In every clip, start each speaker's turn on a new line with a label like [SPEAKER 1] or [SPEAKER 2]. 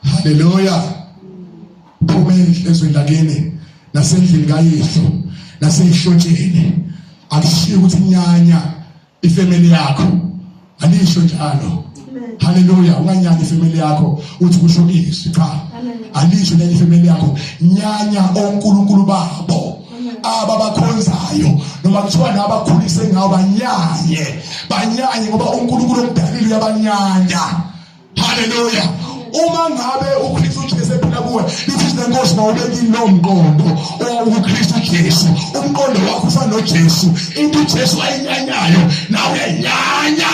[SPEAKER 1] Haleluya. Phuma ezweni lakini nasendlini kayihlo naseyihlotsheni. Akushiyo ukuthi nyanya ifamily yakho. Alisho njalo. Haleluya, unganyanya ifamily yakho uthi kusho izwi cha. Alisho nyanya ifamily yakho. Nyanya onkulunkulu babo. Ababakhonzayo noma kuthiwa nabakhulise ngawo banyanye. Banyanye ngoba uNkulunkulu omdalile uyabanyanya. Haleluya. Uma ngabe uKristu Jesu ephila kuwe, lithi lenkosi mawubekini lo mqondo owuKristu Jesu. Umqondo wakho ufana noJesu. Into uJesu ayinyanyayo nawe uyayinyanya.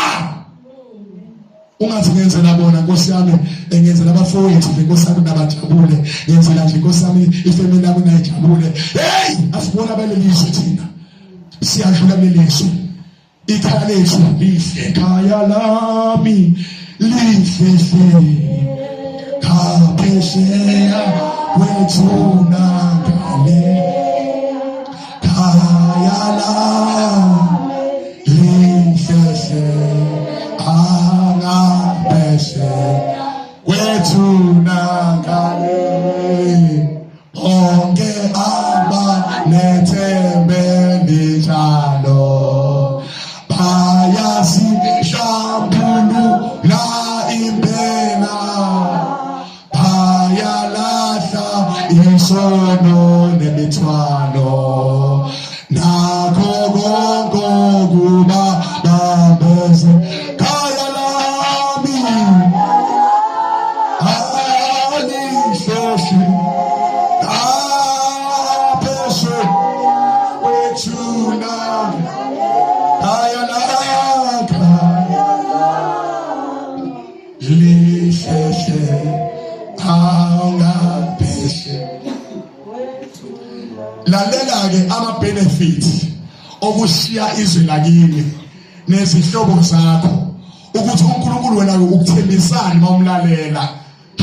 [SPEAKER 1] Ungathi ngenzela bona Nkosi yami, ngenzela abafowethu nje Nkosi yami nabajabule, ngenzela nje Nkosi yami ifamily yami nayijabule. Hey, asibona balelizwe thina. Siyadlula kulelizwe. Ikhaya lethu lihle, khaya lami lihle hle. Khaphesheya kwethuna ngale. Khaya lami lihle hle. Angaphesheya kwethuna ngale. Bonke abanethembe linjalo bayasihlambulula impela bayalahla isono nemithwalo nakho konke okuba bambeze khaya lami alihlohle ngaphezu kwethuna khaya lakha lihlehle angapheshe. Lalela ke ama benefits okushiya izwe lakini nezihlobo zakho ukuthi uNkulunkulu wena ukuthembisani mawumlalela.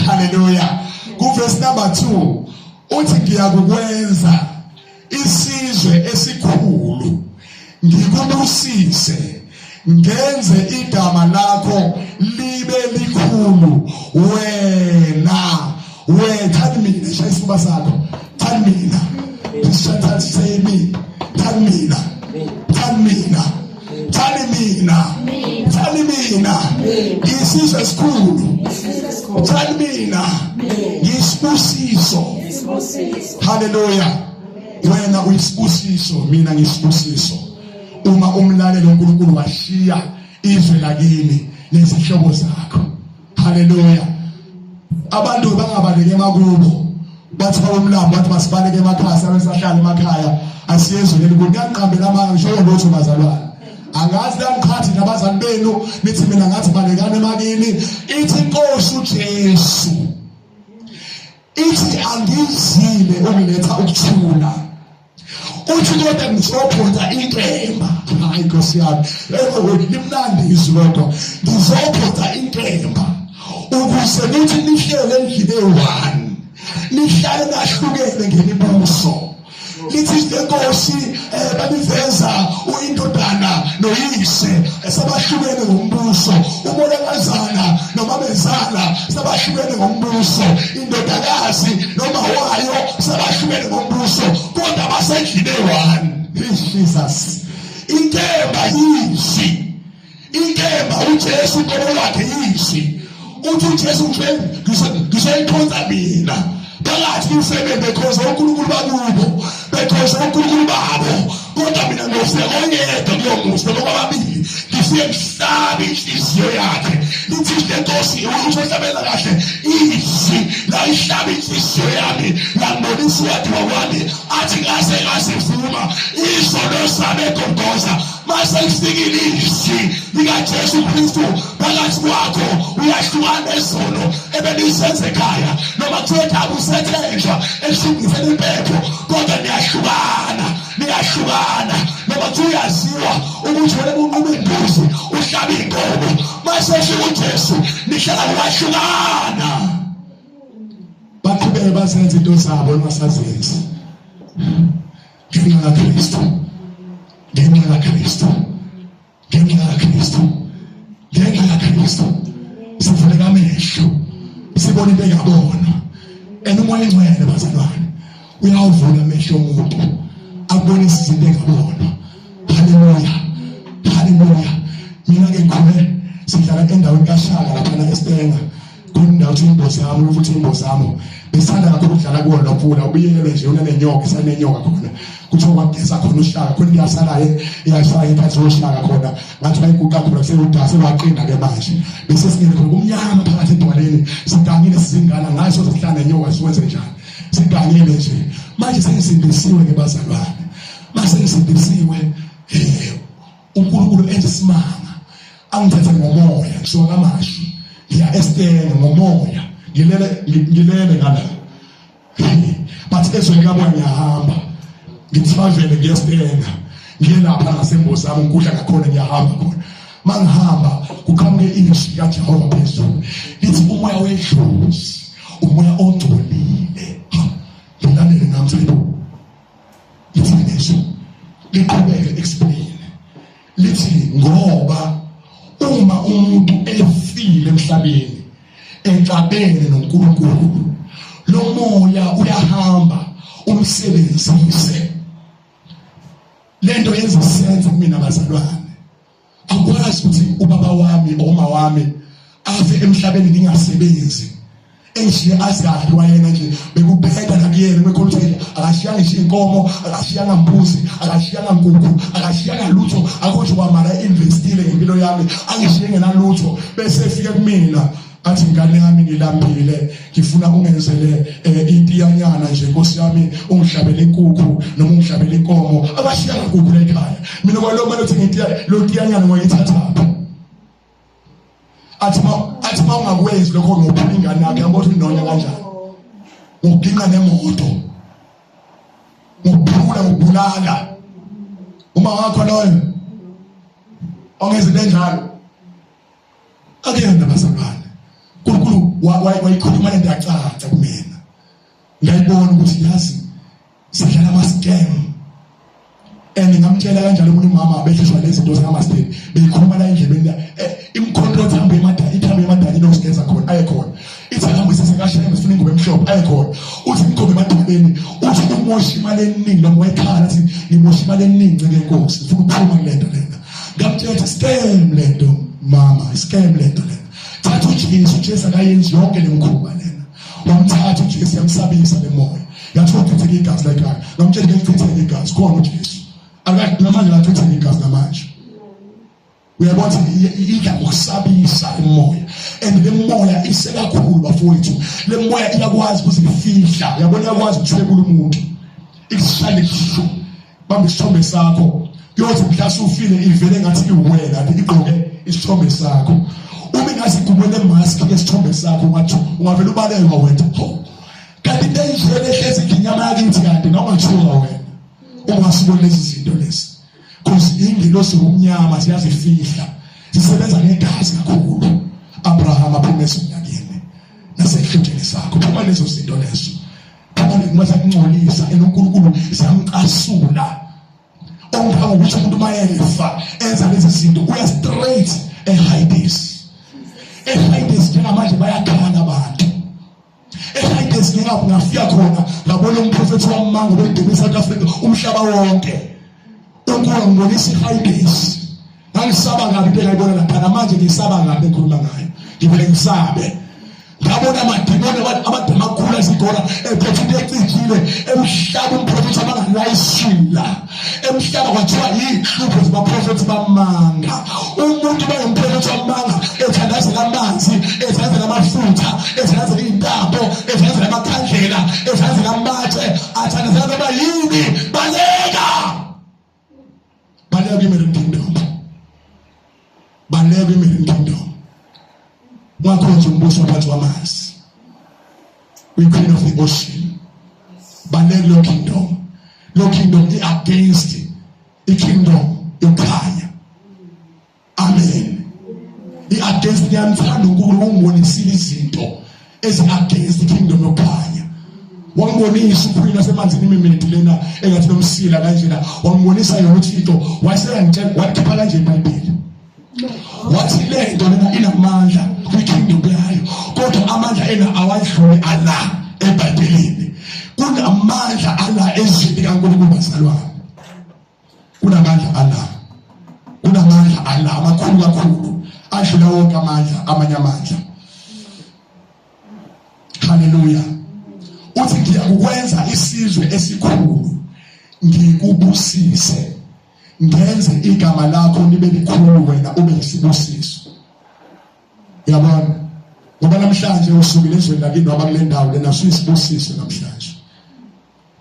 [SPEAKER 1] Haleluya. Ku verse number 2 uthi ngiyakukwenza isizwe esikhulu ngikubusise ngenze igama lakho libe likhulu wena wethani mina shaya isifuba sakho thani mina thani say me thani mina thani mina thani mina thani mina ngisizwe esikhulu thani mina ngisibusiso. Haleluya. Wena uyisibusiso, mina ngisibusiso. Uma umlalelo uNkulunkulu washiya izwe lakini nezihlobo zakho. Haleluya. Abantu bangabaleki emakubo. Bathi bawumlambo bathi masibaleke emakhaya sabe sahlala emakhaya asiyezwe leli kubi. Ngiyangiqambela amanga ngisho lutho bazalwane. Angazi langiqhathi nabazali benu nithi mina ngathi balekani emakini. Ithi inkosi uJesu ithi angizile ukuletha ukuthula uthi kodwa ngizophonsa inkemba. Hayi nkosi yami, limnandi izwi kodwa ngizophonsa inkemba ukuze nithi nihlele endlini eyi-one nihlale nahlukene ngemibuso. Lithi lenkosi baliveza uyindodana noyise esabahlukene ngombuso, umolokazana nomamezala sabahlukene ngombuso, indodakazi noma wayo sabahlukene ngombuso, kodwa basendlini eyi-one. Jesus, inkemba yizwi. Inkemba uJesu uqobo lwakhe yizwi. Uthi uJesu ngizoyikhonza mina phakathi kumsebenzi bekhonza uNkulunkulu bakubo bekhonza uNkulunkulu babo, kodwa mina ngiyofika koyedwa kulo muzi noma kwababili ngifike ngihlabe inhliziyo yakhe. Lithi lenkosi usho hlabela kahle izwi layihlaba inhliziyo yami langibonisa uwadiwa kwami athi ngase ngasivuma izono zami eGolgotha. Mase lifikile izwi likaJesu Kristu phakathi kwakho, uyahlukana nezono ebenisenza ekhaya noma kuthiwa ekhaya kusethenjwa ekushungiseni impepho, kodwa niyahlukana, niyahlukana. Noma kuthiwa uyaziwa ukuthi wena bunquma imbuzi uhlaba inkomo, mase efika uJesu nihlala ngokahlukana. Baqhubeke bazenza into zabo engasazenzi ngenxa kaKristu, ngenxa kaKristu, ngenxa kaKristu, ngenxa kaKristu. Sivuleka amehlo. Sibona into engabonwa. And umoya engcwele bazalwane uyawuvula amehlo omuntu akubonisa izinto engabonwa. Haleluya. Haleluya. Mina ke ngikhule sidlala endaweni kaShaka lapha eStenga. Khona indawo ukuthi imbozi yami futhi imbozi yami besithanda kakhulu ukudlala kuwo lo mfula ubiyelwe nje unanenyoka isanenyoka khona kuthiwa kwageza khona uhlaka khona into yasalayo eyasala ngephansi kohlaka khona ngathi bayiguqa khona sewudase waqina ke manje bese singene khona kumnyama phakathi edwaleni sigangile sizingana ngaso sihlala nenyoka siwenze njani sigangile nje manje sengisindisiwe ke bazalwane mase ngisindisiwe eh uNkulunkulu enze isimanga angithathe ngomoya ngisuka kamashu ngiya estene ngomoya ngilele ngilele ngala but ezweni kamoya ngiyahamba ngitravele ngiyestenga ngiye lapha ngasembozami ngikudla ngakhona ngiyahamba khona mangihamba kuqhamuke izwi kaJehova phezulu lithi umoya wedlozi umoya ongcolile ngilalele nami sayibo lithi leso liqhubeke explain lithi ngoba uma umuntu efile emhlabeni exabene noNkulunkulu lo moya uyahamba umsebenzise lento yenza sense kumina bazalwane Akwazi ukuthi ubaba wami oma wami afe emhlabeni ngingasebenzi. Engishiye azi kahle wayena nje bekubheda nakuyena bekhona ukuthi akashiyanga ngisho inkomo akashiyanga mbuzi akashiyanga nkukhu akashiyanga lutho akho nje kwamala investile ngempilo yami angishiye ngenalutho bese efike kumina athi ngane yami ngilambile ngifuna ungenzele eh, intiyanyana nje nkosi yami ungihlabele inkukhu noma ungihlabele inkomo abashiya inkukhu la ekhaya mina kwalo manje uthi ngintiya lo ntiyanyana ngoyithathaphi athi ma athi ma ungakwenzi lokho ngophula ingane yakhe yabo ukuthi unonya kanjani ngokuginqa nemoto ngokuphula ngokubulala uma wakho loyo ongenza into enjalo Akuyena bazalwane. uNkulunkulu wayikhuluma lento yacaca kumina. Ngiyayibona ukuthi yazi sidlala ama scam. And ngamtshela kanjalo umuntu umama behlishwa lezi zinto zikamasiteni beyikhuluma la endlebeni la eh, imkhonto ithambo emadala ithambo emadala inokusigeza khona aye khona ithi ahambe sesekashaya sifuna ingubo emhlophe aye khona uthi ingubo emadoleni uthi umosha imali eningi noma wayekhala athi ngimosha imali eningi ke nkosi ngifuna ukuphuma kule nto lena ngamtshela ukuthi scam lento mama scam lento lena thatha uJesu uJesu akayenzi yonke lemkhuba lena wamthatha uJesu yamsabisa lemoya yathi uchitheke igazi la ekhaya ngamtshela ngelichitheke igazi khona uJesu akathi namanje lachitheke igazi namanje uyabona ukuthi idla ngokusabisa umoya and le moya isekakhulu bafowethu le moya iyakwazi ukuzifihla uyabona iyakwazi ukuthwebula umuntu ikushale kusho bamba isithombe sakho kuyothi mhla sufile ivele ngathi iwena kanti igqoke isithombe sakho uma ingase igubele mask esithombe sakho ungathi ungavele ubaleka wena ho kanti into enjena ehlezi inyama yakithi kanti noma ngathuka wena ungasiboni lezi zinto lezi cause ingilosi ngomnyama ziyazifihla zisebenza ngegazi kakhulu Abraham aphume esonyakeni nasehlutsheni sakho phuma lezo zinto lezo Phuma zakungcolisa eloNkulunkulu ziyamcasula ongangokuthi umuntu mayefa enza lezi zinto uya straight eHades eHades njengamanje bayakhala abantu eHades ngeke ngafika khona ngabona umprofethi wamanga obeduma eSouth Africa umhlaba wonke uNkulunkulu ngibonisa iHades Ngangisaba kabi into engayibona lapha namanje ngisaba kabi ekhuluma ngayo. Ngivele ngisabe. Ngabona amadimoni abade amakhulu azigora ephethe into ecijile emhlaba umprofethi abangalayisula. Emhlaba kwathiwa yiy'hlupho zabaprofethi bamanga. Umuntu bangumprofethi wamanga ethandazela amanzi, ethandazela amafutha, ethandazela iy'ntambo, ethandazela amakhandlela, ethandazela amatshe, athandazela noma yini. Baleka! Baleka kwi-marine kingdom. Baleka kwi-marine kingdom. Ungakhonza umbuso waphansi kwamanzi. We-queen of the ocean. Baleka lo kingdom. Lo kingdom i-against i-kingdom yokukhanya. Amen. I-against ngiyamthanda uNkulunkulu ungibonisile izinto ezi-against i-kingdom yokukhanya. Wangibonisa ukhulini wasemanzini imimedi lena engathi nomsila kanjena wangibonisa yona uThixo wayeseyangitshela wakhipha kanje iBhayibheli. Wathi le nto lena inamandla kwi-kingdom yayo. Kodwa amandla ena awadluli ala eBhayibhelini. Kunamandla ala ezwini kaNkulunkulu bazalwane. Kunamandla ala. Kunamandla ala amakhulu kakhulu adlula wonke amandla amanye amandla. Haleluya. Uthi ngiyakukwenza isizwe esikhulu ngikubusise ngenze igama lakho libe likhulu wena ube yisibusiso. Uyabona? Ngoba namhlanje usukile ezweni lakini waba kule ndawo lena usuyisibusiso namhlanje.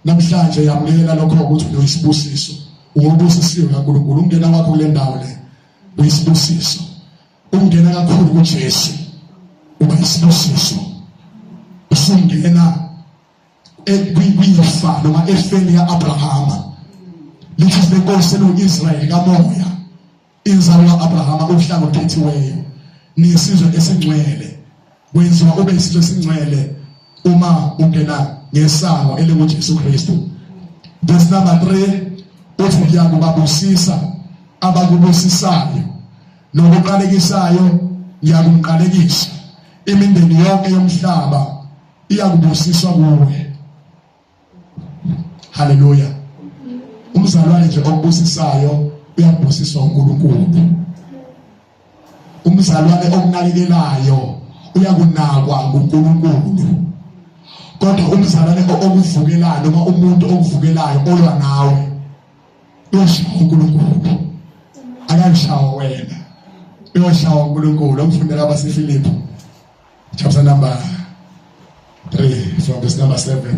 [SPEAKER 1] Namhlanje yamukela lokho ukuthi uyisibusiso. Ungobusisiwe kaNkulunkulu ungena kwakho kule ndawo le uyisibusiso. Ungena kakhulu kuJesu uba isibusiso. Usungena ekwifa noma efeni kaAbrahama. Lithi lenkosi eluIsrayeli kamoya inzalo kaAbrahama uhlanga olukhethiweyo nisizwe esingcwele kwenziwa ube isizwe esingcwele uma ungena ngesango elinguJesu Kristu. Verse number 3 uthi ngiyakubabusisa abakubusisayo nokuqalekisayo ngiyakumqalekisa imindeni yonke yomhlaba iyakubusiswa kuwe. Haleluya. Umzalwane nje okubusisayo uyakubusiswa uNkulunkulu. Umzalwane okunakekelayo uyakunakwa nguNkulunkulu. Kodwa umzalwane okuvukelayo noma umuntu okuvukelayo olwa nawe uyoshawa uNkulunkulu. Akayoshawa wena. Uyoshawa uNkulunkulu. Okufundela abaseFilipi chapter number 3 from verse number 7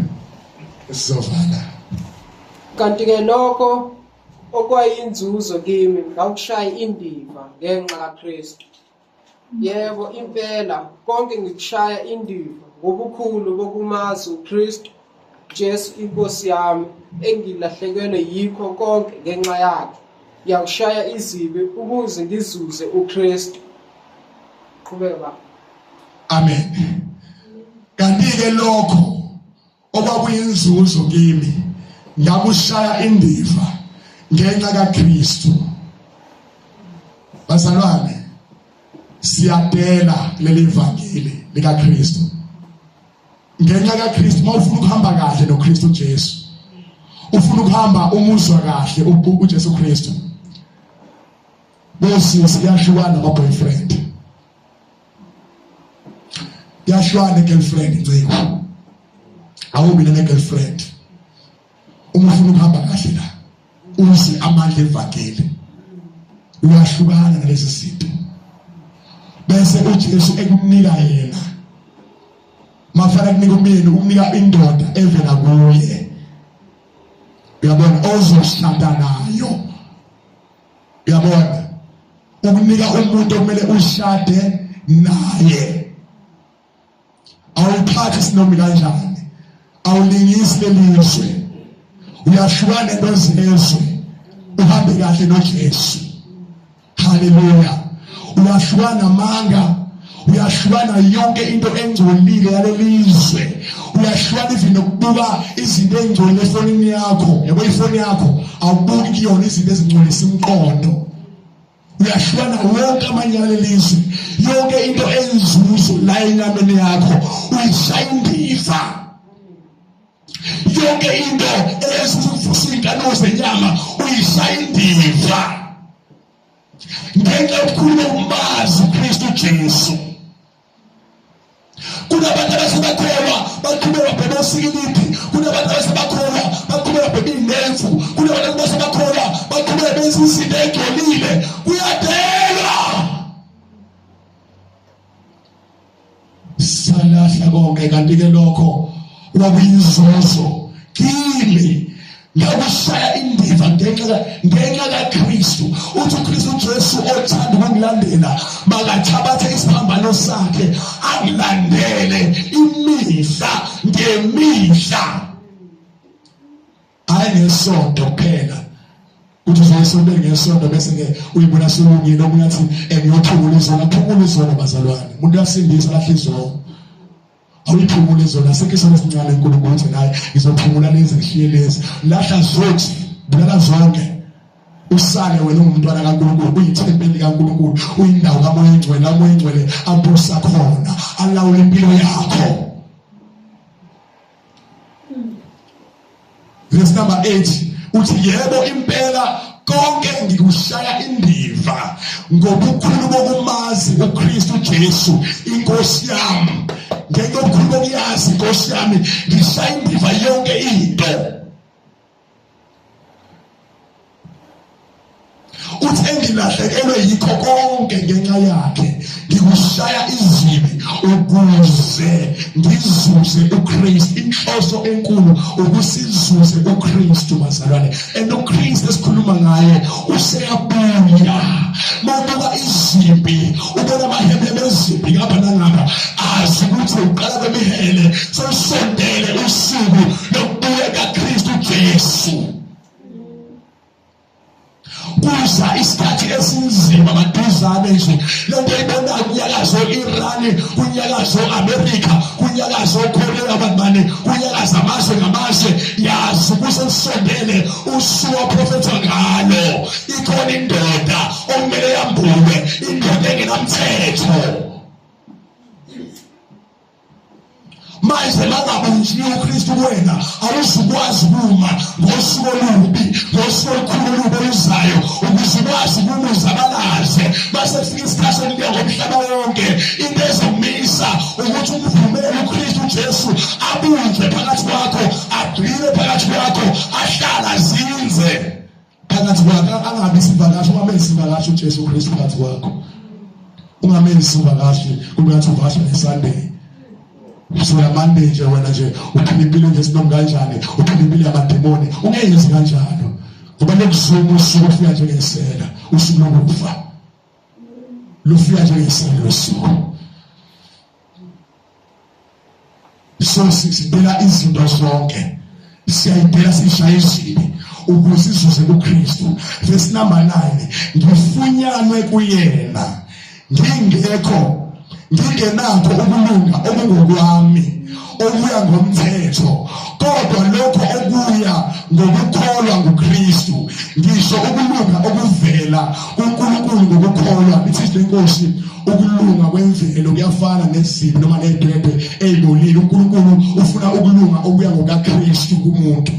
[SPEAKER 1] sizovala.
[SPEAKER 2] Kanti ke lokho okwayinzuzo kimi ngakushaya indiva ngenxa kaKristu. Yebo, impela konke ngikushaya indiva ngobukhulu bokumazi uKristu Jesu inkosi yami engilahlekelwe yikho konke ngenxa yakhe. Ngiyakushaya izibi ukuze ngizuze uKristu. Qhubeka baba.
[SPEAKER 1] Amen. Kanti-ke lokho okwakuyinzuzo kimi ngakushaya indiva ngenxa kaKristu. Bazalwane, siyadela leli vangeli likaKristu. Ngenxa kaKristu mawufuna ukuhamba kahle noKristu Jesu. Ufuna ukuhamba umuzwa kahle uJesu Kristu. Bosisi kuyahlukana ama boyfriend. Kuyahlukana ne girlfriend nciko. Awubi ne girlfriend. Uma ufuna ukuhamba kahle la uze amandla evangeli. Uyahlukana nalezi zinto. Bese uJesu ekunika yena. Mafana kunika umyeni ukunika indoda evela kuye. Uyabona ozoshada nayo. Uyabona? Ukunika umuntu okumele ushade naye. Awuphathi sinomi kanjani? Awulingisi lelizwe. Uyahlukana nento zezwe. Uhambe kahle noJesu. Haleluya. Uyahlukana amanga. Uyahlukana yonke into engcolile yalelizwe. Uyahlukana even nokubuka izinto ezingcolile efonini yakho. Yabo ifoni yakho awubuki kuyona izinto ezingcolisa umqondo. Uyahlukana wonke amanyala lelizwe. Yonke into enzuzo la enyameni yakho uyishaya indiva. Yonke into eyesusa iy'nkanuko zenyama uyishaya indiva. Ngenxa yokukhuluma umazi uKristu Jesu. Kunabantu abasebakholwa baqhubeka bhebe osikilidi, kunabantu abasebakholwa baqhubeka bhebe iy'nemfu, kunabantu abasebakholwa baqhubeka benza izinto ey'ngcolile. Kuyadelwa. Salahla konke kanti ke lokho kwakuyinzuzo kimi ngakushaya indiva ngenxa ngenxa kaKristu. Uthi uKristu Jesu othanda ukungilandela makathabathe isiphambano sakhe angilandele imihla ngemihla. Hayi ngesonto kuphela. Uthi uzoyisonto ngesonto bese ke uyibona sulungile omunye athi ngiyophumula izona phumula izona bazalwane. Umuntu uyasindisa lahle izona. Awuyiphumula izona asikho isono esincane uNkulunkulu uthi naye ngizophumula lezi ngishiye lezi. Lahla zothi bulala zonke. Usale wena ungumntwana kaNkulunkulu, uyithempeli kaNkulunkulu, uyindawo kaMoya oNgcwele, la uMoya oNgcwele abusa khona, alawula impilo yakho. Verse number 8 uthi yebo impela konke ngikushaya indiva ngobukhulu bokumazi uKristu Jesu inkosi yami. Ngenxa yobukhulu bokuyazi inkosi yami ngishaya indiva yonke into. Uthi engilahlekelwe yikho konke ngenxa yakhe ngikushaya izibi ukuze ngizuze uKristu. Inhloso enkulu ukusizuze uKristu bazalwane, and uKristu esikhuluma ngaye useyabuya. Mawubuka izimpi ubona amahemheme ezimpi ngapha nangapha, azi ukuthi uqala kwemihele selusondele usuku lokubuya kaKristu Jesu. Kuza isikhathi esinzima maduzane nje, lento ibonayo kunyakazo Iran, kunyakazo America, kunyakazo Korea, abantu kunyakaza amazwe ngamazwe. Yazi kuselisondele usuku aprofetha ngalo. Ikhona indoda okumele yambulwe, indoda engenamthetho. Manje mangabunjiwe uKristu kuwena, awuzukwazi kuma ngosuku olubi, ngosuku olukhulu olubi oluzayo, ukuze ukwazi kuma uzabalaze. Base kufika isikhathi sokubuya komhlaba wonke, into ezomisa ukuthi umvumele uKristu Jesu abunjwe phakathi kwakho, agcine phakathi kwakho, ahlala azinze phakathi kwakho, angabi isivakashi. Ungabe isivakashi uJesu Kristu phakathi kwakho, ungamenzi isivakashi kungathi uvakasha ngeSunday. Usuya Monday nje wena nje uphila impilo nje sinomi kanjani, uphila impilo yamademoni, ungeyenzi kanjalo ngoba lokuzuma usuku ufika njengesela, usuku lokufa lufika njengesela losuku. So sidela izinto zonke, siyayidela sishaya izibi ukuze sizuze kuKristu. Verse number 9, ngifunyanwe kuyena ngingekho ngingenakho ukulunga okungokwami okuya ngomthetho, kodwa lokho okuya ngokukholwa nguKristu, ngisho ukulunga okuvela kuNkulunkulu ngokukholwa. Ithi lenkosi ukulunga kwemvelo kuyafana nezibi noma nedwedwe ezibolile. uNkulunkulu ufuna ukulunga okuya ngokaKristu kumuntu.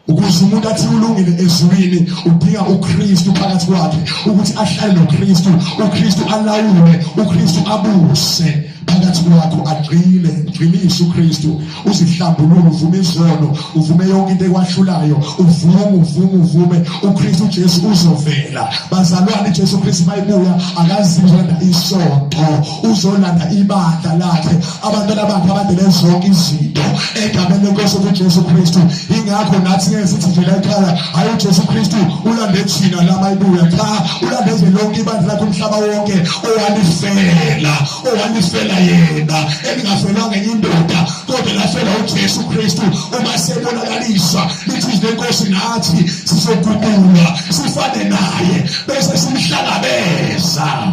[SPEAKER 1] Ukuze umuntu athi ulungile ezulwini, udinga uKristu phakathi kwakhe, ukuthi ahlale noKristu, uKristu alawule, uKristu abuse phakathi kwakho, agxile, gxilise uKristu, uzihlambulule, uvume izono, uvume yonke into ekwahlulayo, uvume, uvume, uvume, uKristu Jesu uzovela. Bazalwane, uJesu Kristu mayibuya akazizolanda isonto, uzolanda ibandla lakhe, abantwana bakhe abandele zonke izinto egameni lenkosi uJesu Kristu. Ingakho nathi ngeke sithi nje la ekhaya, hayi uJesu Kristu ulande thina la mayibuya. Cha, ulande nje lonke ibandla lakhe, umhlaba wonke owalifela, owalifela yena, elingafelwanga enye indoda kodwa lafela uJesu Kristu. Uma sebonakaliswa, lithi izwi lenkosi, nathi sizoguqulwa sifane naye bese simhlangabeza.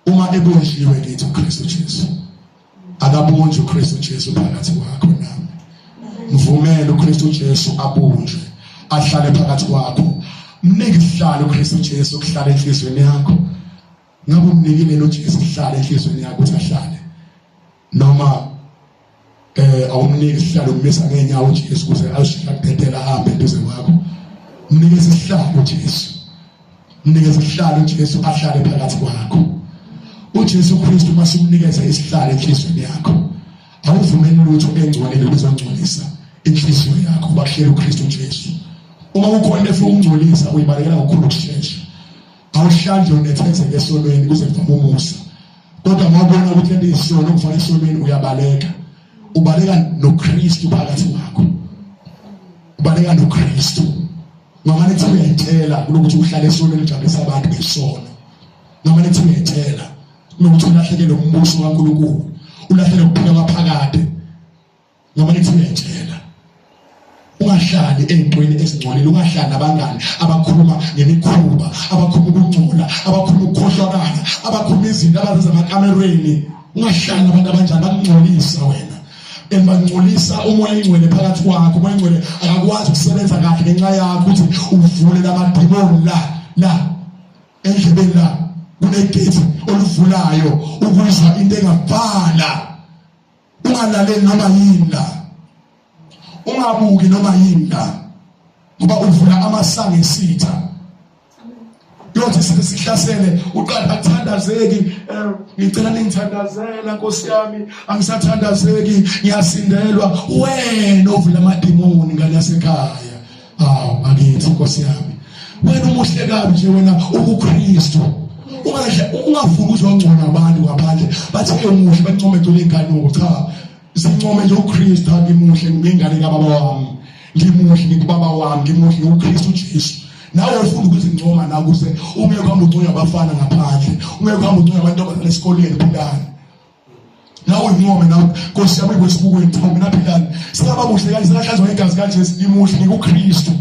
[SPEAKER 1] Uma ebunjiwe kithi uKristu Jesu, akabunjwe uKristu Jesu phakathi kwakho nami. Mvumele uKristu Jesu abunjwe, ahlale phakathi kwakho. Mnike isihlalo uKristu Jesu ukuhlala enhliziyweni yakho. Ngabe umnikile lo Jesu ukuhlala enhliziyweni yakho ukuthi ahlale, noma awumniki isihlalo, umisa ngenyawo uJesu ukuze ayoshintsha kudedela ahambe eduze kwakho? Mnikeze isihlalo uJesu, mnikeze isihlalo uJesu ahlale phakathi kwakho. uJesu Kristu masumnikeze isihlalo enhliziyweni yakho, awuvumeli lutho engcwele lokuzongcolisa inhliziyo yakho, kuba kuhleli uKristu Jesu. Uma kukhona efuna ukungcolisa, uyibalekela ngokukhulu ukushesha. Awuhlali nje unethezeke esonweni kuze kuvame umusa, kodwa uma ubona ukuthi lento iyisono okufaka esonweni, uyabaleka, ubaleka noKristu phakathi kwakho, ubaleka noKristu. Noma nithi uyayitshela kunokuthi uhlale esonweni ujabulisa abantu ngesono, noma nithi uyayitshela kunokuthi ulahlekelwe umbuso kaNkulunkulu, ulahlele ukuphila kwaphakade. Noma nithi uyayitshela, ungahlali ey'ntweni ezingcolile, ungahlali nabangani abakhuluma ngemikhuba, abakhuluma ukungcola, abakhuluma ukukhohlwakala, abakhuluma izinto abazenza emakamerweni. Ungahlali nabantu abanjani, bakungcolisa wena. And bangcolisa umoya ingcwele phakathi kwakho. Umoya ingcwele akakwazi ukusebenza kahle ngenxa yakho ukuthi uvule lamadimoni la la endlebeni la kunegate oluvulayo ukuzwa into engavala. Ungalaleli noma yini la, ungabuki noma yini la, ngoba uvula amasango esitha. Yothi sibe sihlasele uqala akuthandazeki, ngicela ningithandazela Nkosi yami, angisathandazeki, ngiyasindelwa. Wena ovula amadimoni ngale yasekhaya. Awu bakithi Nkosi yami, wena umuhle kabi nje wena ukuKristu. Ungahle ungafuni uzongcola abantu ngaphandle bathi emuhle bancome gcwele inkanuko. Cha, sincome nje uKristu. Ngimuhle ngingane kababa wami, ngimuhle ngikubaba wami, ngimuhle ngikuKristu Jesu. Nawe ufunda ukuzincoma la kuze ungeke uhambe unconywa abafana ngaphandle, ungeke uhambe unconywa amantombazane esikoleni. Philani nawe uyincome nawe Nkosi yami kwesibukweni. Cha, mina philani singaba muhle kanje, singahlanzwa igazi kaJesu. Ngimuhle ngikuKristu,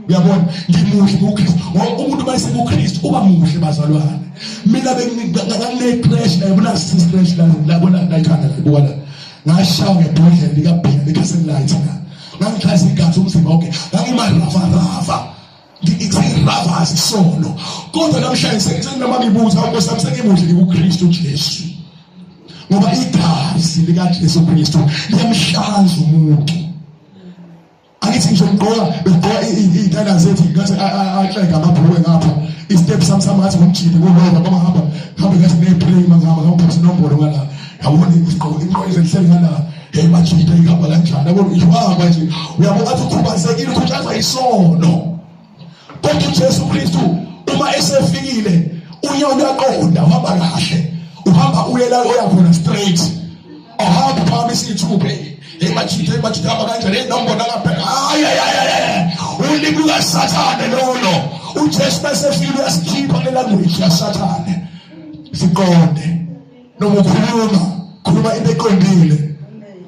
[SPEAKER 1] uyabona, ngimuhle ngikuKristu. Ngoba umuntu uma esekuKristu uba muhle bazalwane. Mina bengine-crash la, yabona sisi-crash la, labona la ikhanda la, buka la, ngashawa ngebhodlela likabhiya likhasenlight la, ngangixhasa igazi umzimba wonke, ngangimaravarava, ngithi isono. Kodwa namhlanje senoma ngibuza Nkosi yami, sengimuhle ngikuKristu Jesu, ngoba igazi likaJesu Kristu liyamhlanza umuntu. Angithi ngisho ngigqoka, begqoka iy'tayela zethu, ngathi axega amabhulukwe ngapha, istep sami sami ngathi ngumjidi kulova ngoba hamba hambe ngathi ney'play mangihamba ngawuphatha inombolo ngala, yabona isigqoko inqola izenhleli ngala. Hey majida, ihamba kanjani? Yabona ihamba nje, uyabona ngathi ukhubazekile, ukhutshazwa isono. Kodwa uJesu Kristu uma esefikile unyawo luyaqonda, uhamba kahle, uhamba uye la oya khona straight, ahamba uphakamisa iy'thupha. Hey majida, hey majida, hamba kanjani? Hey nombona ngabheka, hayi hayi hayi, ulimi lukaSathane lolo. uJesu bese fika uyasikhipha kule language yaSathane, siqonde. Noma ukhuluma, khuluma into eqondile,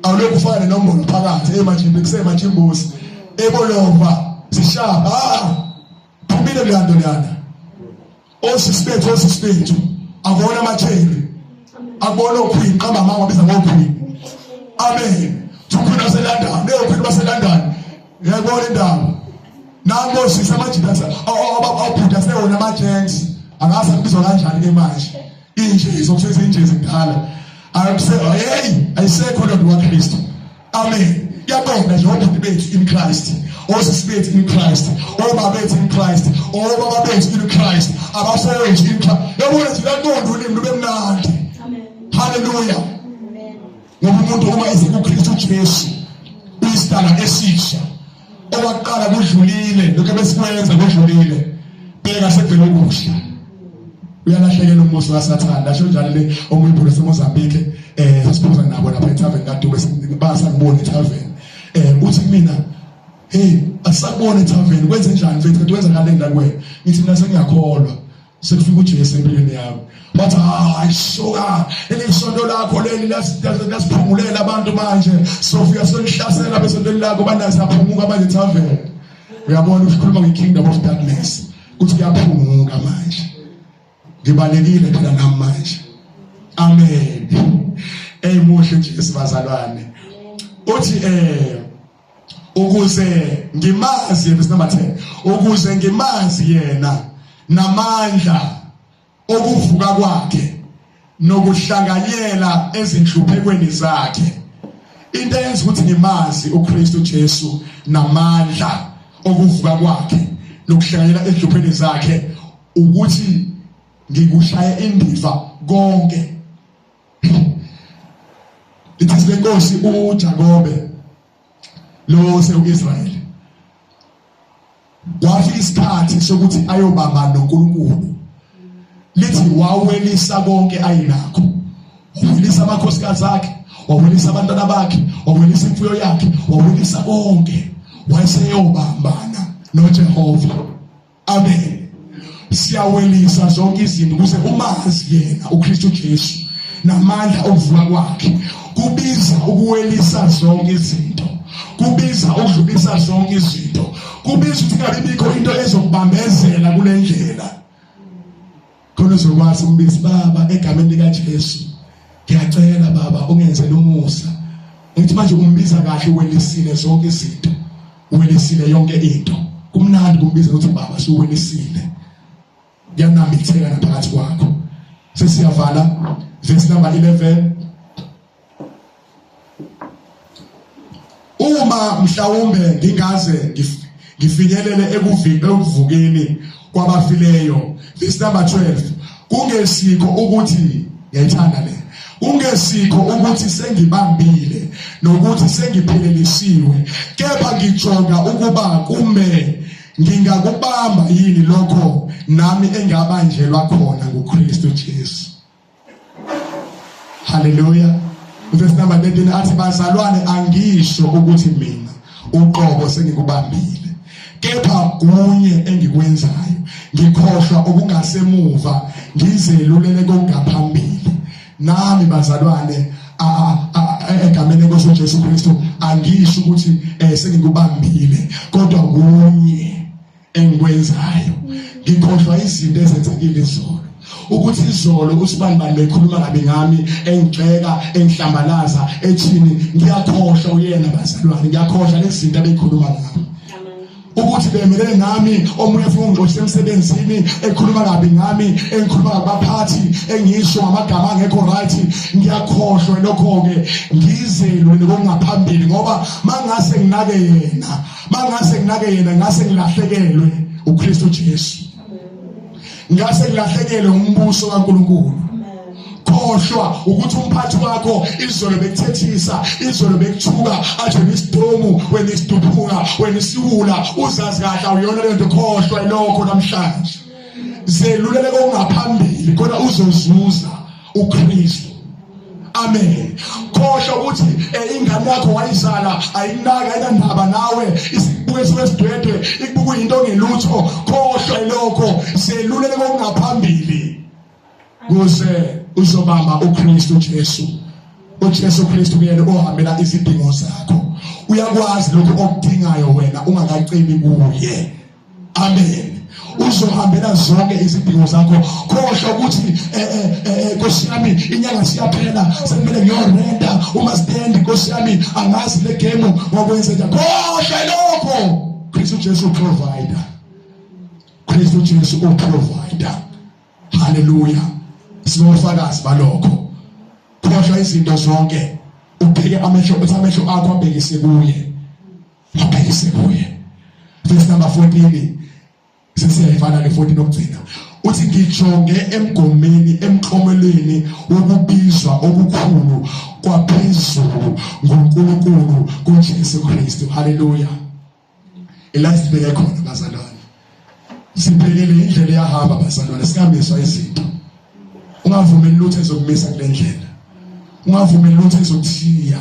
[SPEAKER 1] awulokhu ufana nenombolo phakathi. Hey majimbi, kusemajimbusi ebolova sishaba, ah phumile kuleyanto leyana. Osisi bethu, osisi bethu akubona amatheri, akubona oqueen, qamba amanga, biza ngoqueen. Amen. Uqueen waseLondon, leyo queen baseLondon, uyayibona indaba. Nango sisi amajita awubhuda sewona ama-gents, angazi akubizwa kanjani ke manje. Injezi okusuke injezi kudala akuse, hey, ayisekho lento kaKristu. Amen. Yaqonda nje obhuti bethu in Christ, osisi bethu in Christ, obaba bethu in Christ, obaba bethu in Christ, abafowethu in Christ. Yabona nje laqonda ulimi lube mnandi. Amen. Hallelujah. Ngoba umuntu uma esekuKristu Jesu uyisidalwa esisha, okwaqala kudlulile, lokho ebesikwenza kudlulile, bheka sekuvele okusha. Uyalahlekela umuso kaSathane, asho njalo le omunye ubhuti waseMozambique, sasiphuza nabo lapha etavern kaDube, basangibona etavern, uthi kumina, hey, asisakubona etavern, kwenze njani mfethu, kanti wenza ngale la kuwena? Ngithi mina sengiyakholwa, sekufika uJesu empilweni yami. Wathi hayi suka, leli sonto lakho leli lasiphungulela abantu manje, sofika solihlasela besontweni lakho, banazi aphumuka manje etavern. Uyabona ukhuluma nge-kingdom of darkness ukuthi kuyaphunguka manje. Ngibalekile phela nami manje. Amen. Ey muhle Jesu bazalwane. Uthi ukuze ngimazi, verse number 10, ukuze ngimazi yena namandla okuvuka kwakhe nokuhlanganyela ezinhluphekweni zakhe. Into eyenza ukuthi ngimazi uKristu Jesu namandla okuvuka kwakhe nokuhlanganyela ezinhluphekweni zakhe ukuthi ngikushaya indiva konke. Lithi lenkosi uJakobe lo sewuIsrael kwafika isikhathi sokuthi ayobamba noNkulunkulu. Lithi wawelisa konke ayinakho, wawelisa amakhosikazi akhe, wawelisa abantwana bakhe, wawelisa imfuyo yakhe, wawelisa konke, wayeseyobambana noJehova. Amen. Siyawelisa zonke izinto ukuze umazi yena uKristu Jesu namandla okuvuka kwakhe. Kubiza ukuwelisa zonke izinto, kubiza ukudlulisa zonke izinto, kubiza ukuthi kungabi bikho into ezokubambezela kule ndlela. Khona uzokwazi umbizi, Baba, egameni likaJesu ngiyacela Baba ungenzele umusa. Ngithi manje umbiza kahle uwelisile zonke izinto. Uwelisile yonke into. Kumnandi kumbiza ukuthi baba suwelisile. Kuyanambitheka naphakathi kwakho. Sesiyavala verse number 11. Uma mhlawumbe ngingaze ngifinyelele ekuvukeni kwabafileyo. Verse number 12. Kungesikho ukuthi ngiyayithanda le. Kungesikho ukuthi sengibambile nokuthi sengiphelelisiwe, kepha ngijonga ukuba kume ngingakubamba yini lokho nami engabanjelwa khona nguKristu Jesu. Haleluya. Verse number 13 athi bazalwane angisho ukuthi mina uqobo sengikubambile kepha kunye engikwenzayo ngikhohlwa okungasemuva ngizelulele kokungaphambili nami bazalwane egameni lenkosi uJesu Kristu angisho ukuthi eh, sengikubambile kodwa kunye engikwenzayo ngikhohlwa izinto ezenzekile izolo ukuthi izolo usibani bani bekhuluma kabi ngami engigxeka engihlambalaza ethini ngiyakhohlwa uyena bazalwane ngiyakhohlwa lezi zinto abekhuluma ngami ukuthi bemelele nami omunye ufuna ungixoshisa emsebenzini ekhuluma kabi ngami engikhuluma ngabaphathi engisho ngamagama angekho right ngiyakhohlwa lokho-ke ngizelwe kokungaphambili ngoba mangase nginake yena mangase nginake yena ngase ngilahlekelwe uKristu Jesu ngase ngilahlekelwe umbuso kaNkuluNkulu khohlwa ukuthi umphathi wakho izolo bekuthethisa izolo bekuthuka athi wena isidomu wena isiduphunga wena isiwula uzazi kahle awuyona lento khohlwa ilokho namhlanje zelulele kongaphambili khona uzozuza uKristu amen khohlwa ukuthi eh, ingane yakho wayizala ayinaka ayinandaba nawe isikubuke esidwedwe ikubuka into ongelutho khohlwa ilokho selulele kokungaphambili kuze uzobamba uKristu Jesu uJesu Kristu kuyena ohambela izidingo zakho uyakwazi lokhu okudingayo wena ungakacebi kuye amen uzohambela zonke izidingo zakho khohlwa ukuthi eh, eh, eh, nkosi yami inyanga siyaphela sekumele ngiyorenta uma stand nkosi yami angazi le game ngokwenzeka khohlwa lokho Kristu Jesu provider Kristu Jesu uprovider haleluya sinofakazi balokho khohlwa izinto zonke ubheke amehlo uthi amehlo akho abhekise kuye abhekise kuye verse number 14 sesiyayifana le 14 okugcina uthi ngijonge emgomeni emklomelweni wokubizwa okukhulu kwaphezulu ngoNkulunkulu kuJesu Kristu haleluya ila sibheke khona bazalwane sibhekele indlela eyahamba bazalwane singamiswa izinto ungavumeli lutho ezokumisa kule ndlela ungavumeli lutho ezokuthiya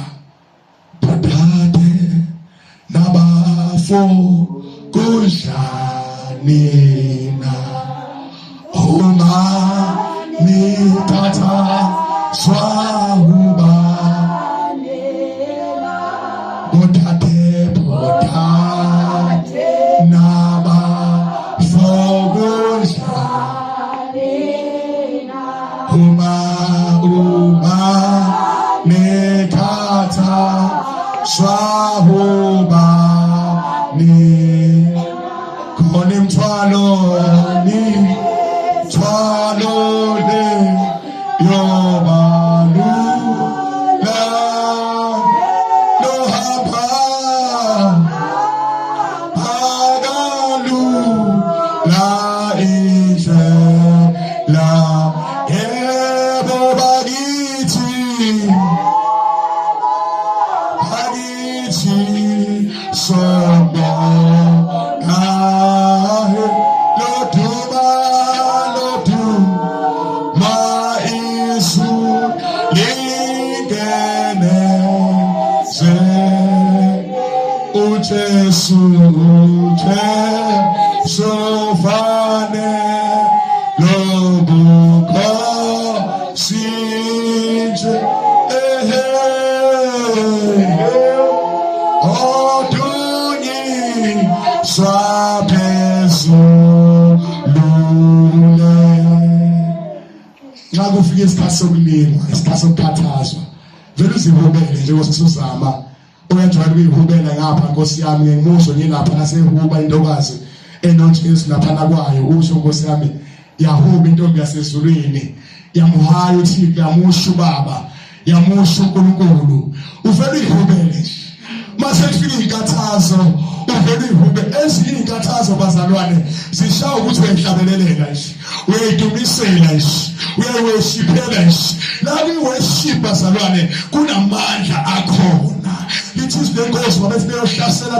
[SPEAKER 1] Bodade nabafo kunjani na uma nithatha swahuba bodade bodade nabafo kunjani uma uma nethatha swahuba ni khona imthwalo ni thwalo le yobalula lohamba akalula indlela yebo bakithi bakithi sobona loduma loduma isu lingene ze uJesu uJesu fane lobukhosi nje ehe odunyiswa phezulu le nxa kufika isikhathi sokulingwa isikhathi sokukhathazwa vele Uvele uzihubele njengoba sesuzama uyajwayela ukuyihubela ngapha nkosi yami ngimuzwe ngilapha nasehuba intokazi enoJesu lapha nakwayo usho nkosi yami yahuba intombi yasezulwini yamuhaya uThixo yamusho ubaba yamusho uNkulunkulu uvele uyihubele nje mase kufika izinkathazo uvele uyihube ezinye izinkathazo bazalwane zishaya ukuthi uyayihlabelelela nje uyayidumisela nje uyayiweshiphela nje la kwi-worship bazalwane kunamandla akhona lithi izwi lenkosi babethi beyohlasela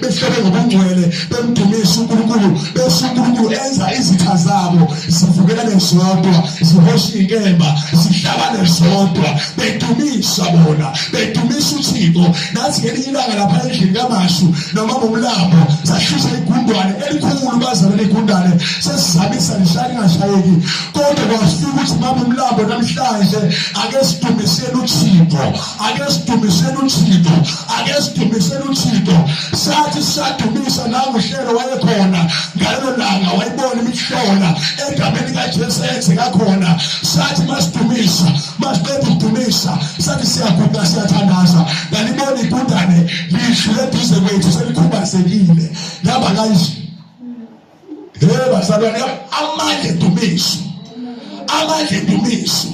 [SPEAKER 1] behlobe ngobungcwele bemdumisa uNkulunkulu bese uNkulunkulu enza izitha zabo zivukelane zodwa zihosha inkemba zihlabane zodwa bedumisa bona bedumisa uThixo nathi ngelinye ilanga lapha endlini kaMashu noma ngomlambo sashisa igundwane elikhulu bazalwane igundane sesizamisa lishaya lingashayeki kodwa kwafika ukuthi mama umlambo namhlanje ake sidumiseni uThixo ake sidumiseni uThixo ake sidumiseni uThixo sathi sadumisa nangu uhlelo wayekhona ngalelo langa wayibona imihlola egameni kaJesu eyenzeka khona sathi masidumisa masiqeda ukudumisa sathi siyaguqa siyathandaza ngalibona igundane lidlule eduze kwethu selikhubazekile lihamba kanje hey bazalwane amandla edumiso amandla edumiso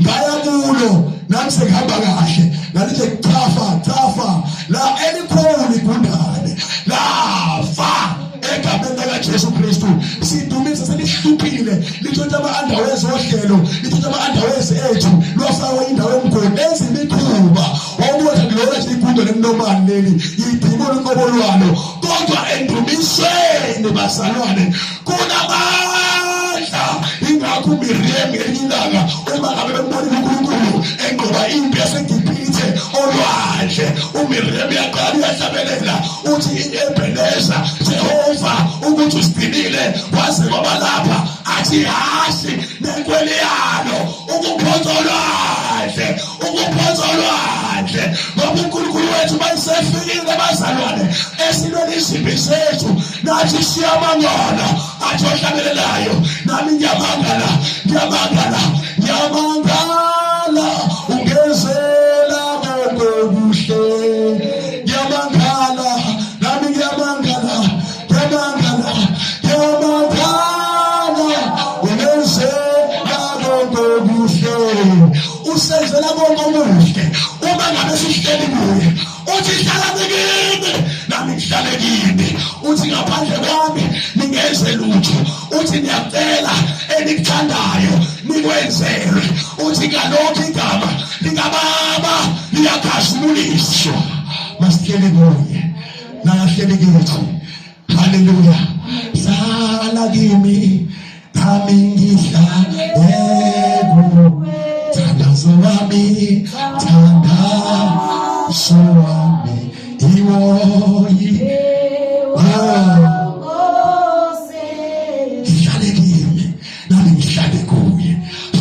[SPEAKER 1] ngaya kulo nami sekuhamba kahle ngalithe chafa chafa la elikhulu igundane lafa egameni likaJesu Kristu sidumise selihluphile litshontsha ama-underwears ohlelo litshontsha ama-underwears ethu lwafakwa indawo emgodi enza imikhuba wawubona kulona nje igundo lemnomani leli yidimoni uqobo lwalo kodwa endumisweni bazalwane kunamandla ingakho uMiriam ngelinye ilanga uma ngabe bembonile uNkulunkulu enqoba impi yaseGibhithe olwandle uMiriam uyaqala uyahlabelela uthi i-Ebeneza Jehova ukuthi usigcinile waze kwaba lapha athi hashi nenkweli yalo ukuphonsa olwandle ukuphonsa olwandle ngoba uNkulunkulu wethu mayisefikile bazalwane esilweni izimpi zethu nathi siyamangala athi ohlabelelayo nami ngiyamangala ngiyamangala ngiyamangala ungezela konke okuhle ngiyamangala nami ngiyamangala ngiyamangala ngiyamangala ungenzela konke okuhle usenzela konke okuhle uma ngabe sihleli kuye uthi hlala kimi nami ngihlale kimi uthi ngaphandle kwami ningenze lutho uthi ngiyacela enikuthandayo nikwenzelwe uthi ngalokho igama likababa liyakhazimuliswa masihleli kuye nakahleli kithi haleluya sala kimi nami ngihlale kuwe thandazo wami thandazo wami iwoyi ngihlale kimi nami ngihlale kuye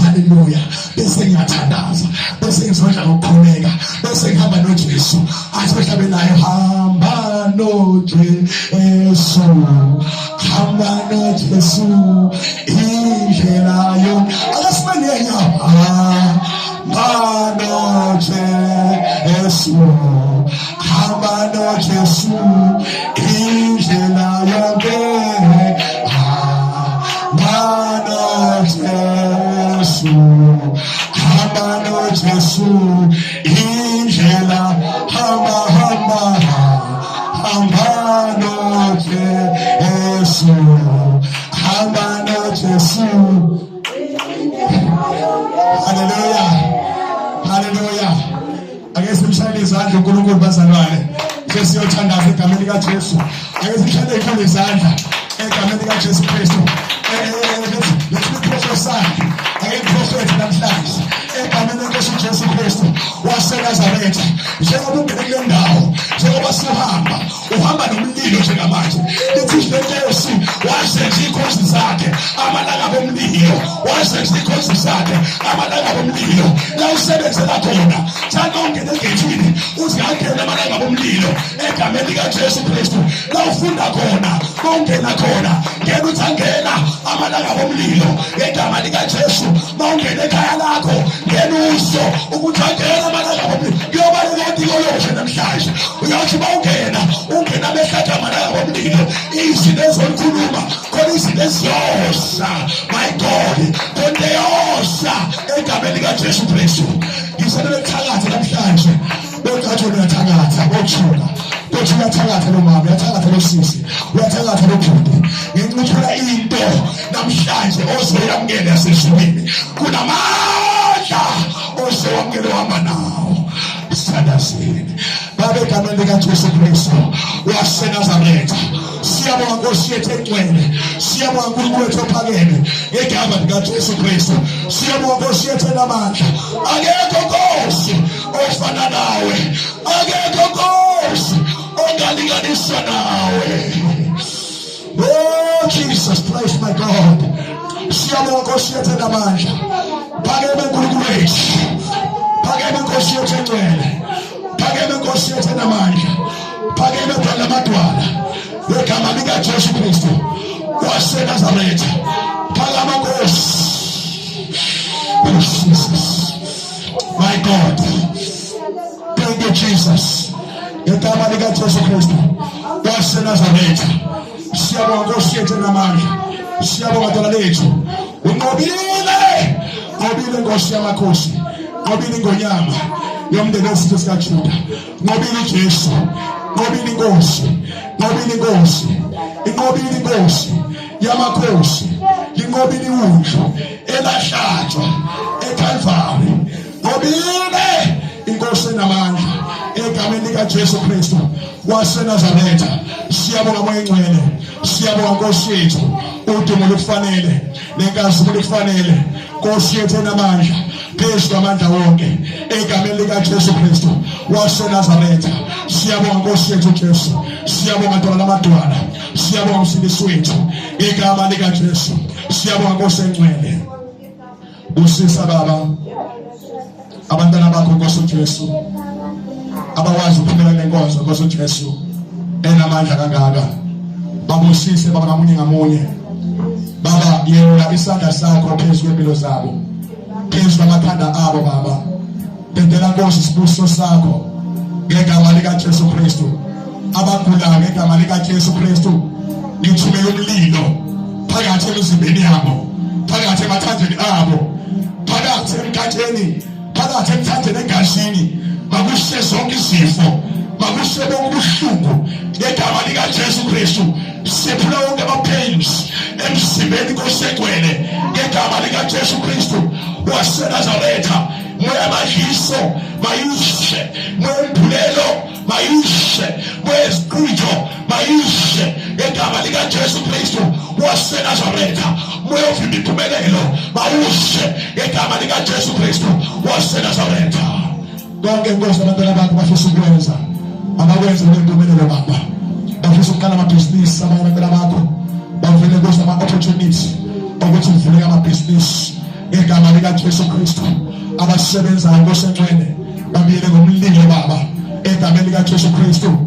[SPEAKER 1] haleluya bese ngiyathandaza bese ngizodla ngokukhuleka bese ngihamba noJesu athi ohlabelayo hamba noJesu hamba noJesu indlela yo akasime ngenyawo hamba noJesu hamba noJesu indlela yonke hamba noJesu hamba noJesu indlela hamba hamba hamba noJesu hamba noJesu haleluya haleluya ake simshayele izandla uNkulunkulu bazalwane sesiyothandaza egameni likaJesu ake simshayele ikhulu izandla egameni likaJesu Kristu eh, eh, eh, let's be prophesy ake ngiprofethe namhlanje egameni lenkosi uJesu Kristu waseNazaretha njengoba ungene kule ndawo njengoba suhamba uhamba nomlilo njengamanje lithi lenkosi wazenza ikhonzi zakhe amalanga bomlilo wazenza ikhonzi zakhe amalanga bomlilo la usebenzela khona thanda ungene egethini uthi angene amalanga bomlilo egameni likaJesu Kristu la ufunda khona ungena khona ngena uthi angena amalanga bomlilo ngegama likaJesu mawungena ekhaya lakho ngena usho ukuthi angena amalanga. Othi bawungena ungena behlatsha amalanga ngomlilo, izinto ezolikhuluma khona, izinto eziyosa, my God, khona eyosa egameni likaJesu Kristu. Ngisele bethakatha namhlanje, bocatsho uyathakatha, bothuka kothi uyathakatha lo mama, uyathakatha lo sisi, uyathakatha lo bhuti, ngenxa uthola into namhlanje ozoyamukela yasezulwini kunamandla ozowamukela uhamba nawo. Sithandazeni. Baba, egameni likaJesu Kristu waseNazaretha, siyabonga Nkosi yethu engcwele, siyabonga Nkulunkulu wethu ophakeme, ngegama likaJesu Kristu siyabonga Nkosi yethu enamandla. Akekho Nkosi ofana nawe, akekho Nkosi ongalinganiswa nawe. Oh Jesus, praise my God. Siyabonga Nkosi yethu enamandla. Phakeme Nkulunkulu wethu. Phakeme Nkosi yethu engcwele. Phakeme Nkosi yethu enamandla. Phakeme dwala amadwala. Ngegama likaJesu Kristu waseNazaretha. Phakama Nkosi. Oh Jesus. My God. Thank you Jesus. Ngegama likaJesu Kristu waseNazaretha. Siyabonga Nkosi yethu enamandla. Siyabonga Dala lethu. Unqobile. Nqobile Nkosi yamakhosi. Nqobile ingonyama yomndeni wesizwe sikaJuda. Nqobile uJesu. Nqobile inkosi. Nqobile inkosi. Inqobile inkosi yamakhosi. Linqobile iwundlu elahlatshwa eCalvary. Nqobile inkosi enamandla egameni likaJesu Kristu waseNazaretha. Siyabonga Moya Ngcwele, siyabonga Nkosi yethu, udumo lukufanele nenkazimulo ikufanele, Nkosi yethu enamandla phezu kwamandla wonke, egameni likaJesu Kristu waseNazaretha. Siyabonga Nkosi yethu Jesu, siyabonga Dwala lamadwala, siyabonga Msindisi wethu, igama likaJesu. Siyabonga Nkosi engcwele. Busisa Baba abantwana bakho Nkosi uJesu, abakwazi ukuphumela nenkonzo Nkosi uJesu enamandla kangaka. Babusise Baba ngamunye ngamunye. Baba, yelula isandla sakho phezu kwempilo zabo, phezu kwamakhanda abo Baba. Dedela Nkosi isibusiso sakho ngegama likaJesu Kristu. Abagulayo ngegama likaJesu Kristu ngithumela umlilo phakathi emizimbeni yabo, phakathi emathanjeni abo, phakathi emkhatheni, phakathi emthanjeni, egazini. Makushe zonke izifo, makushe bonke ubuhlungu ngegama likaJesu Kristu. Sephula wonke ama-pains emzimbeni kosegcwele ngegama likaJesu Kristu waseNazaretha. Moya madliso mayishe, moya mbulelo mayishe, moya eziqitho mayishe ngegama likaJesu Kristu waseNazaretha. Moya ovimba impumelelo mawushe ngegama likaJesu Kristu waseNazaretha. Konke Nkosi abantwana bakho bafisa ukwenza, abakwenze ngempumelelo Baba. Bafisa ukuqala amabhizinisi abanye abantwana bakho, bavele Nkosi ama-opportunity okuthi kuvuleke amabhizinisi ngegama likaJesu Kristu. Abasebenzayo Nkosi engcwele babiyele ngomlilo Baba egameni likaJesu Kristu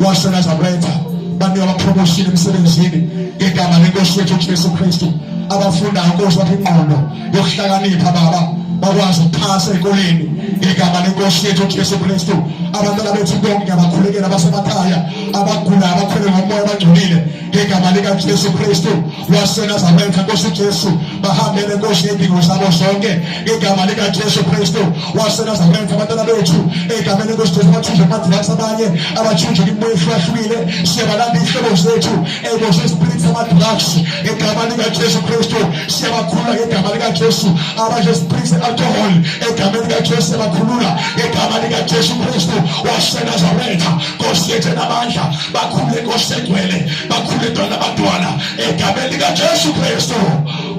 [SPEAKER 1] waseNazaretha. Banikwa ama-promotion emsebenzini ngegama lenkosi yethu Jesu Kristu. Abafundayo Nkosi bapha ingqondo yokuhlakanipha Baba, bakwazi ukuphasa ezikoleni ngegama lenkosi yethu Jesu Kristu. Abantwana bethu bonke ngiyabakhulekela abasemakhaya, abagulayo, abakhwele ngomoya, abangcolile, ngegama likaJesu Kristu waseNazaretha. Nkosi Jesu, bahambele Nkosi ngezidingo zabo zonke ngegama likaJesu Kristu waseNazaretha. Abantwana bethu egameni lenkosi Jesu bathunjwe kuma-drugs, abanye abathunjwe kwimoya ehlukahlukile. Siyabalanda iy'hlobo zethu ey'boshwe ispirit sama-drugs ngegama likaJesu Kristu, siyabakhulula ngegama likaJesu. Abadle spirit se-alcohol egameni likaJesu, siyabakhulula ngegama likaJesu Kristu waseNazaretha. Nkosi yethu enamandla, bakhule Nkosi engcwele, bakhule ntwana abantwana egameni likaJesu Kristu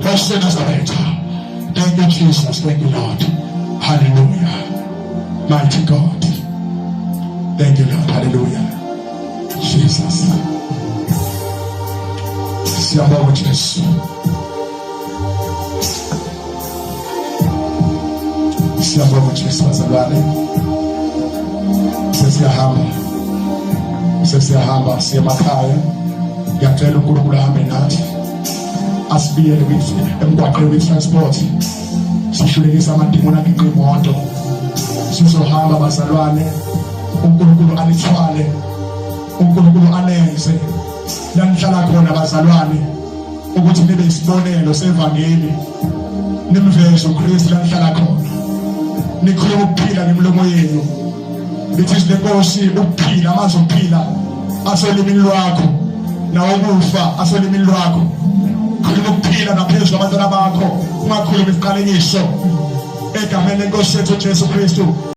[SPEAKER 1] waseNazaretha. Thank you Jesus, thank you Lord. Hallelujah. Mighty God. Thank you Lord. Hallelujah. Jesus. Siyabonga Jesu. Siyabonga Jesu bazalwane. Sesiyahamba. Sesiyahamba siye emakhaya. Ngiyacela uNkulunkulu ahambe nathi. Asibiyele emgwaqeni kwi-transport. Sihlulekisa amadimoni aginqa imoto. Sizohamba bazalwane. uNkulunkulu alithwale. uNkulunkulu anenze la nihlala khona bazalwane ukuthi nibe isibonelo sevangeli, nimveze uKristu la nihlala khona, nikhuluma ukuphila ngemilomo yenu. Lithi izwi lenkosi, ukuphila, amazwi okuphila asolimini lwakho, nawokufa asolimini lwakho. Khuluma ukuphila naphezu kwabantwana bakho, ungakhulumi isiqalekiso, egameni lenkosi yethu Jesu Kristu.